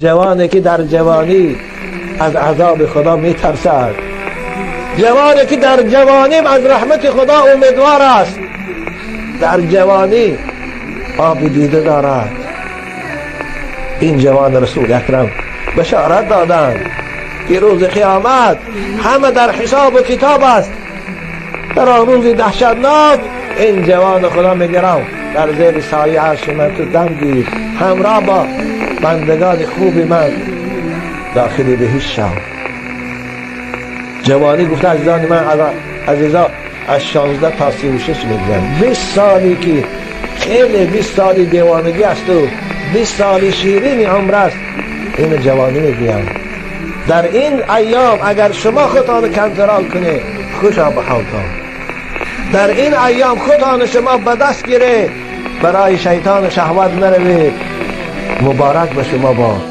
Ҷавоне ки дар ҷавонӣ аз азоби Худо метарсад, ҷавоне ки дар ҷавонӣ аз раҳмати Худо умедвор аст, дар ҷавонӣ оби дида дорад. Ин ҷавон Расули Акрам башорат доданд, ки рӯзи қиёмат ҳама дар ҳисобу китоб аст. Дар он рӯзи даҳшатнок ин ҷавони Худо мегирам дар зери сояи арши ман ту дам гир, ҳамроҳ бо бандагони хуби ман дохили биҳишт шав. Ҷавонӣ гуфта, азизони ман, азизо, аз 16 то 36 мегӯянд. 20 соле ки хеле 20 соли девонагӣ асту 20 соли ширини умр аст, ин ҷавонӣ мегӯянд. Дар ин айём агар шумо худтонро контрол кунед, хӯшо ба ҳолтон. Дар ин айём худтонро шумо ба даст гиред, барои шайтону шаҳват наравед, муборак ба шумо бод.